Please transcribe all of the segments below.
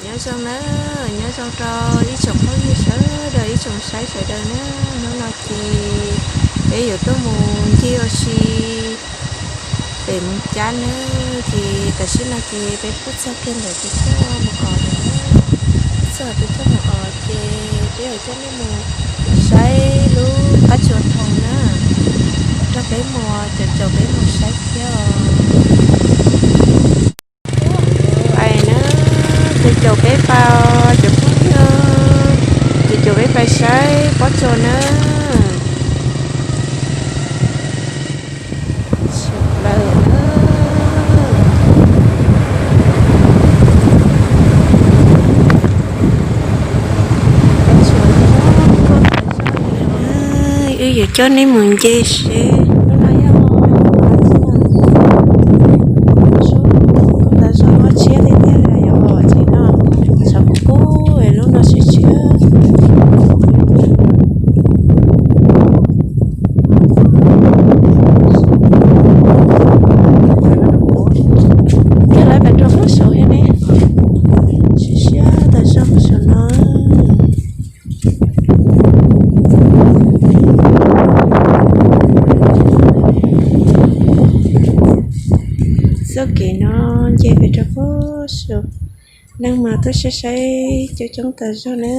Nyob zoo na, nyob zoo rau ib tsoom phooj ywg sawv daws, ib tsoom saib sawv daws na. Hnub no ces peb yuav tuaj mus ncig ua si pem Moos Cab na. Ces tam sim no ces peb kuj txog kiag ntawm peb coj mus os lawm. Txog peb coj mus os ces peb yuav coj nej mus saib lub qab tsuas thoob na. Nrog peb mus, caum caum peb mus saib thiab os. Pais na, caum caum peb pais, cov phooj ywg, caum caum peb pais saib pob tsuas na. Wb yuav coj nej mus nce seb. Kuj tas zog ua tshiab tiag tiag li yom, ces no tshav kub kub es lub no siab tshiab. Coj lawv pem rau lub saum thiab ne, siab siab tas zog saum no. Txoj kev no nce pem rau pem saum, neeg mas tuaj saib saib coob coob tas zog na.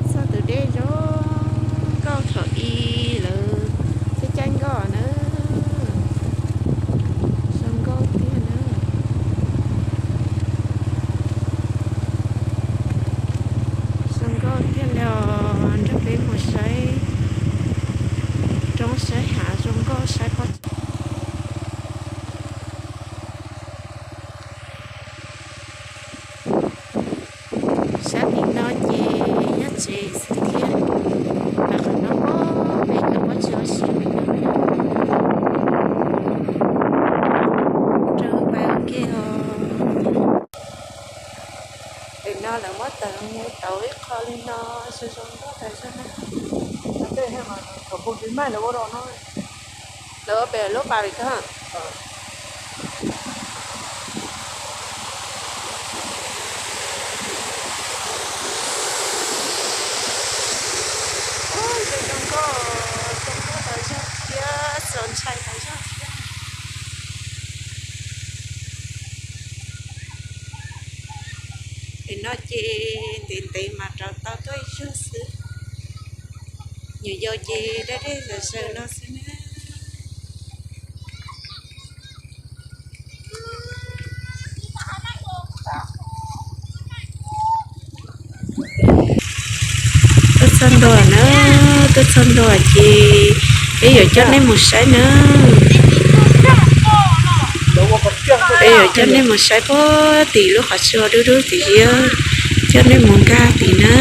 Txog tus dej zoo nkauj thaum ub lawm, caij caij nkoj na, zoo nkauj tiag na. Zoo nkauj tiag li os, nrog peb mus saib roob saib hav zoo nkauj saib pob. Sab tim no ces nyob tsev xwb thiab, mas qhov no pob pem no pob tsuas siab pem no. Rau pais ua ke os. Pem no lawv muab tawm tau ib qho li no, zoo zoo nkauj tas zog na. Lawv ua pem lub pas li ko. Zoo zoo nkauj, zoo nkauj tas zog thiab txaus ntshai tas zog thiab. Pem no ces ntev ntev mas rauv tau tuaj ib zaug xwb. Nyuam yaus ces daj daj zawm zaws no xwb na. Tuaj txog ntua na, tuaj txog ntua ces peb yuav coj nej mus saib na. Peb yuav coj nej mus saib puag tim lub qhov tsua dub dub tim ziab, coj nej mus nkag tim na.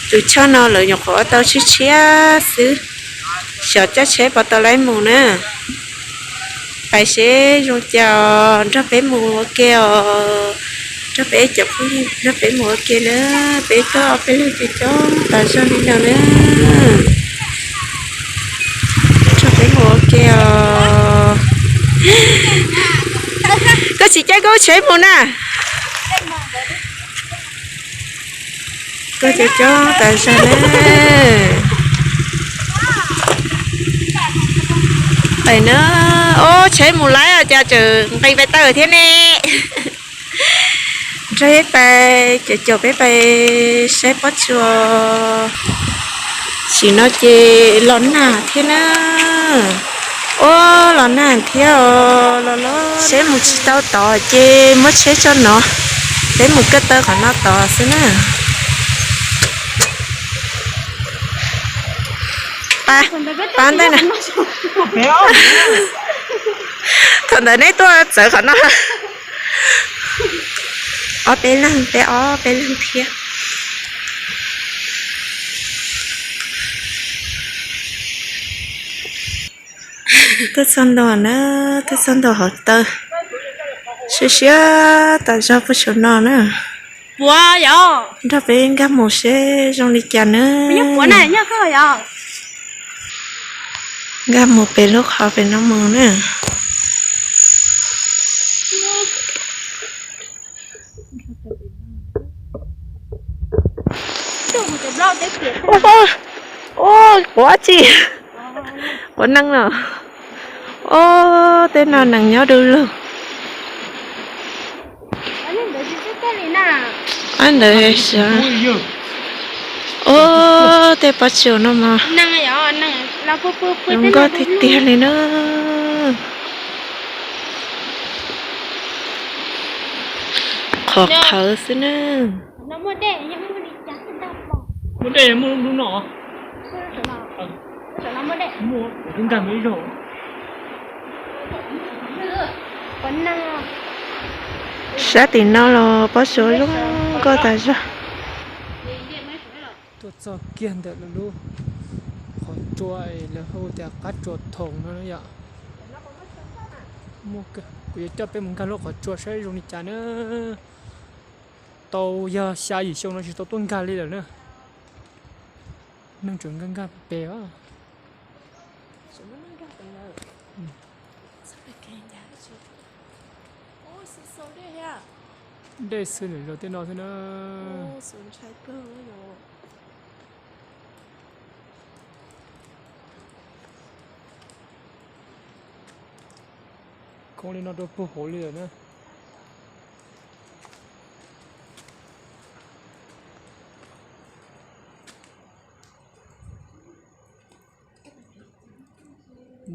Tus choj no lawv nyuam qhuav ua tau tshiab tshiab xwb, xyov coj tsheb puas tau laib mus na. Pais seb zoo cas, nrog peb mus ua ke os, nrog peb cov phooj ywg nrog peb mus ua ke na. Peb tuaj ob peb leeg coob coob tas zog li no na. Nrog peb mus ua ke os. Koj tsis caij koj tsheb mus na. Koj coob coob tas zog na. Pais na, ob tsheb mus laib os, cas tseem nqis pais taw thiab ne. Nrog peb pais, caum caum peb pais saib pob tsuas. Tam sim no ces los nag thiab na. Ua los nag thiab os, los los seb mus tsis tau tod ces muab tsheb tso no, peb mus ko taw qhov no tod xwb na. Pab ntawd na. Thaum ntawd neb tuaj txawv qhov no. Ob peb leeg, peb ob peb leeg thiab. Tuaj txog ntua na, tuaj txog ntua hauv taw, siab siab tas zog puag saum no na. Puav yog nrog peb nkag mus seb zoo li cas na. Nkag mus pem lub qhov pem no mus na. Ua, quav tsi, quav neeg no. Ua, tej no neeg nyob du lug. Ua, tej pob tsuas no mas zoo nkauj tiag tiag li na. Qhov qhawv xwb na. Sab tim no los pob tsuas zoo nkauj tas zog. Tuaj txog kiag ntawm lub qhov tsua es lawv hu tias qab tsua thoom no yom. Kuv yuav coj peb mus nkag lub qhov tsua saib zoo li cas na. Tau yog xya yim xyoo no tsis tau tuaj nkag li lawm na. Neeg tseem nkag nkag pes os. Dej xwb lawm zos tej no xwb na. Khoob li no rau puag hauv li lawm na.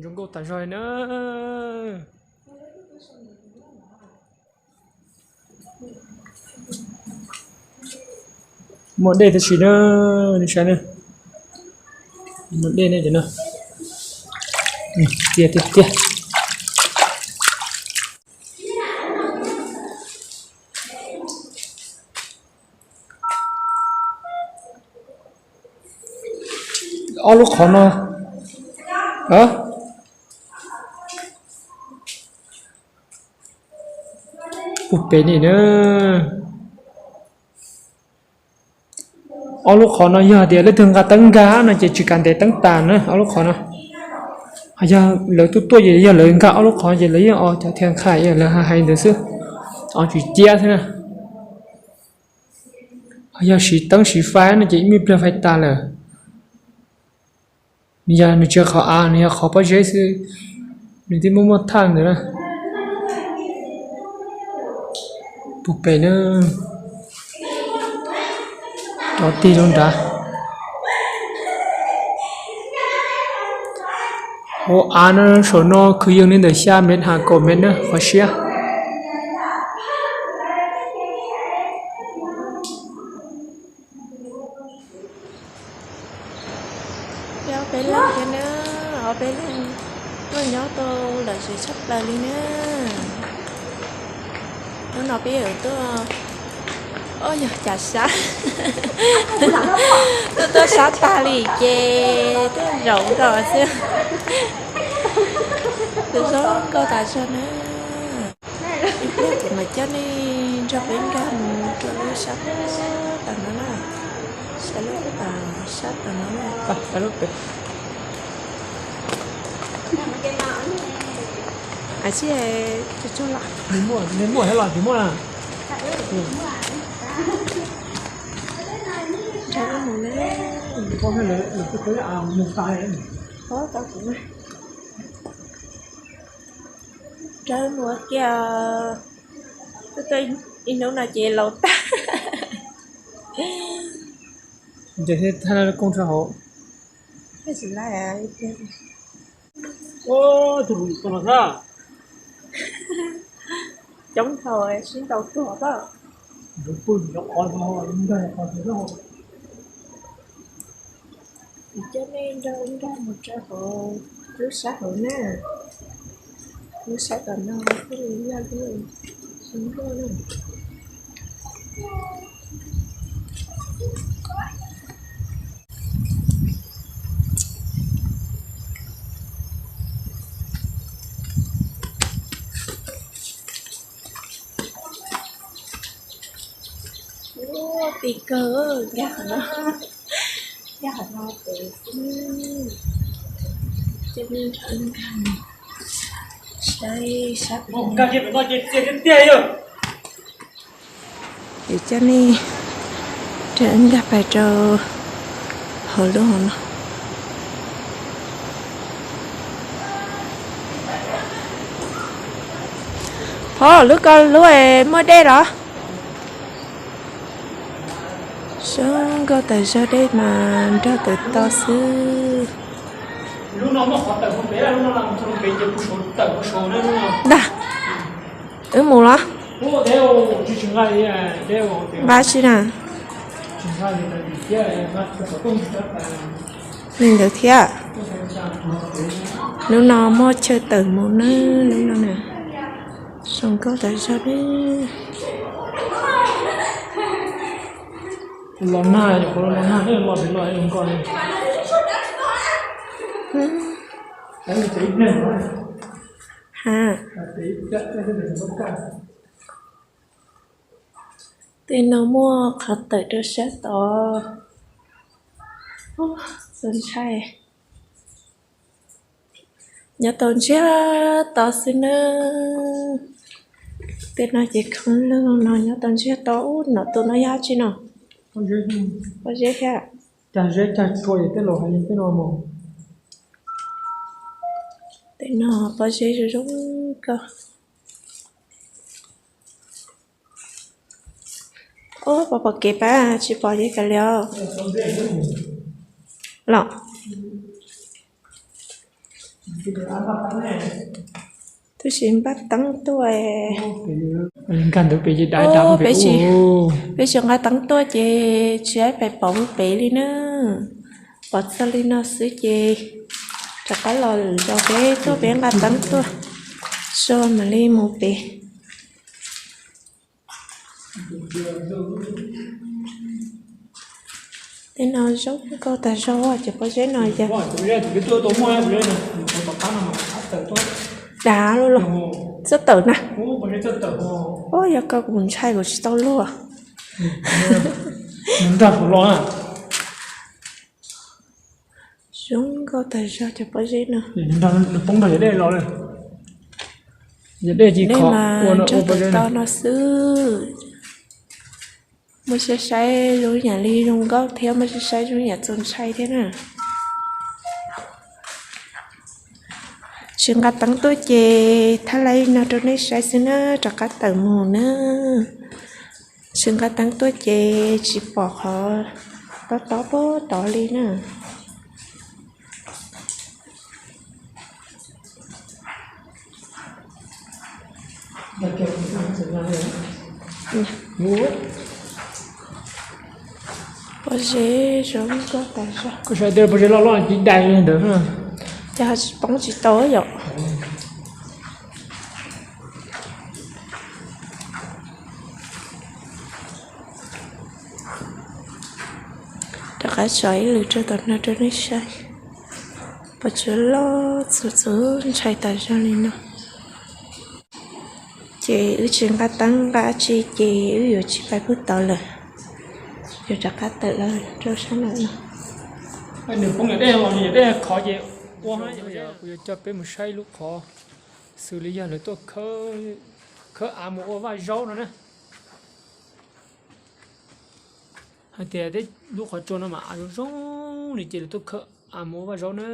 Zoo nkauj tas zog li na. Muaj dej tab sis na, nej saib na, muaj dej ne cov no, tiag tiag tiag. Ob lub qhov no, puag pem ni na. Ob lub qhov no yog tias leej twg nqa teeb nkag no ces tsis kam ntes teeb tas na ob lub qhov no. Yog lawv tuaj tuaj ces yog lawv nkag ob lub qhov ces lawv yeej o cov thiaj nqhis, lawv hais ntawd xwb, o tsis ciab xwb na. Yog siv teeb siv fais no ces ib me pliag fais tas lawm. Nws yog nws tsis yog qhov av, nws yog qhov pob zeb xwb, nws twb muaj muaj thaj ntawd na. Puag pem na, cov tig rau nrad. Hauv av no saum no kwv yees li ntawm xya mev ha kaum mev na qhov siab. Peb ob peb leeg thiab na, ob peb leeg tuaj nyob tau lom zem tshaj plaws li na. Hnub no peb yuav tuaj, o yog cas sab, tuaj tuaj sab tag li ces tuaj zaum nkaus xwb. Tus zoo nkauj tas zog na. Ib pliag kuv mam coj nej nrog peb nkag mus rau lub sab tom no na. Sab lub, sab tom no na. Sab lub pem. Ab tsi, tsuag tsuag los. Muaj, muaj los tsis muaj na. Nrog wb mus na. Nrog wb mus kiag. Tuaj tuaj ib hnub no ces laus tag. Nce thiab thaj laj koob rau hauv. Coob dhau sib ntaus tuag pab. Coj nej nrog nkag mus rau hauv lub sab hauv na, lub sab tom no thiaj li yog lub zoo nkauj na. Ub, ti kawg, nkag qhov no, nkag qhov no pem xwb. Coj nej nrog wb nkag saib sab pem no. Ces coj nej nrog wb nkag pais rau hauv lub hauv no. Phauj, lub ko lub muaj dej los? Zoo nkauj tas zog, dej mas nrog tawm to xwb. Ntag, wb mus los? Nqa tsi na? Li ntawd thiab. Lub no muaj chaw tawm mus na, lub no na. Zoo nkauj tas zog ne. Los nag, los nag, los pem los zoo nkauj ne. Ha. Tej no muaj qhov tawm rau sab tod. Txaus ntshai. Nyob tau ntsiag to xwb na. Tej no ces khoob lug no nyob tau ntsiag to. Ub, nom tus no yog dab tsi no? Pob zeb thiab. Tej no pob zeb zoo zoo nkauj. Ub, pom pom kev pab tsis pom ces kav liam os. Los. Tab sis npaj teeb tuaj. Nkag ntawd pem ces dav dav pem, peb tsis nqa teeb tuaj ces tsis pais pom pem li na. Pom txog li no xwb ces rov qab los lwm zaus peb tuaj peb nqa teeb tuaj, so mam li mus pem. Tej no zoo nkauj tas zog, cov pob zeb no yog dav loj los txawj tawm na. Ub, yog koj kuv ntshai kuv tsis tau luaj. Zoo nkauj tas zog cov pob zeb no. Nws poob nrog yam dej los, yam dej ces dej khov mas ua no ua nrog pob zeb to no xwb. Muaj siab saib zoo yam li zoo nkauj thiab muaj siab saib zoo yam txaus ntshai thiab na. Tsis nqa teeb tuaj ces thaj laj no rau nej saib xwb na, rov qab tawm mus na. Tsis nqa teeb tuaj ces tsis pom qhov tob tob puag tod li na. Pob zeb zoo nkauj tas zog. Koj saib tej pob zeb loj loj ci dai li ntawd, ces ho tsis poob tsis tau yom. Rov qab tso ib lwm rau tom no rau nej saib. Pom tsuas loj txaus ntshai tas zog li no. Ces wb tsis nqa teeb nqa tsi ces wb yuav tsis pais puag tod lawm. Yuav rov qab tawm los rau sab lawm no. Nws poob yam dej los yam dej khov ces ua, kuv yuav coj peb mus saib lub qhov xws li yog lawv tuaj khawb av mus ua vaj zaub no na. Hais tias tej lub qhov tsua no mas av zoo zoo li ces lawv tuaj khawb av mus ua vaj zaub na.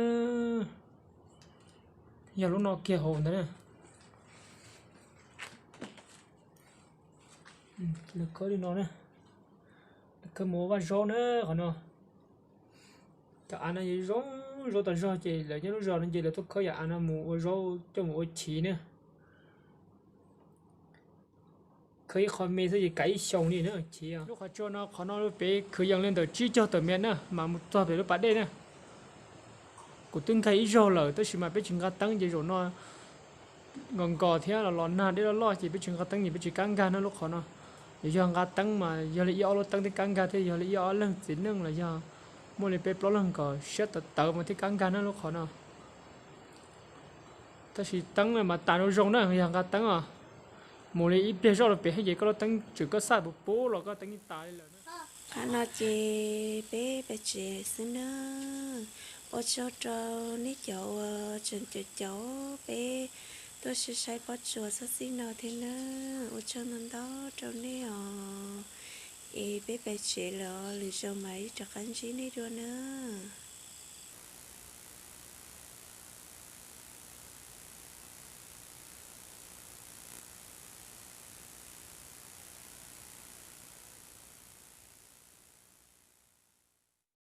Yog lub no kiag hauv ntawd na. Lawv khawb li no na, lawv khawb mus ua vaj zaub na qhov no. Cov av no zoo zoo tas zog ces lawv nyob lub zos no ces lawv tuaj khawb yam av no mus ua zaub coj mus ua chiv na. Khawb ib qho me xwb ces kav ib xyoos li na chiv. Lub qhov tsua no qhov no pem khwv yees li ntawm tsib caug tawm mev na mas mus txog pem lub pas dej na. Kuv twb nkag ib zaug lawm tab sis mas peb tsis nqa teeb ces zaum no nkos nkos thiab los los nag dej loj loj ces peb tsis nqa teeb ces peb tsis kab nkag na lub qhov no. Yog nqa teeb mas yog li ib ob lub teeb thiaj kab nkag thiab yog li ib ob leeg txiv neej los yog muaj li peb plaub leeg kom siab tawv tawv mas thiaj kab nkag na lub qhov no. Tab sis teeb mas tas zoo zoo na, yog nqa teeb os, mus li ib pliag zoj rau pem thiab ces koj lub teeb tseem koj xaj puv puv los koj teeb yeej tas li lawm. Qhov no ces peb pem tsev xwb na. Ua tsaug rau nej cov uas tseem caum caum peb tuaj saib pob tsuas txhob txib no thiab na. Ua tsaug ntau ntau rau nej os. Es peb pem tsev lawm, lwm zaus mam li rov qab ntsib nej dua na.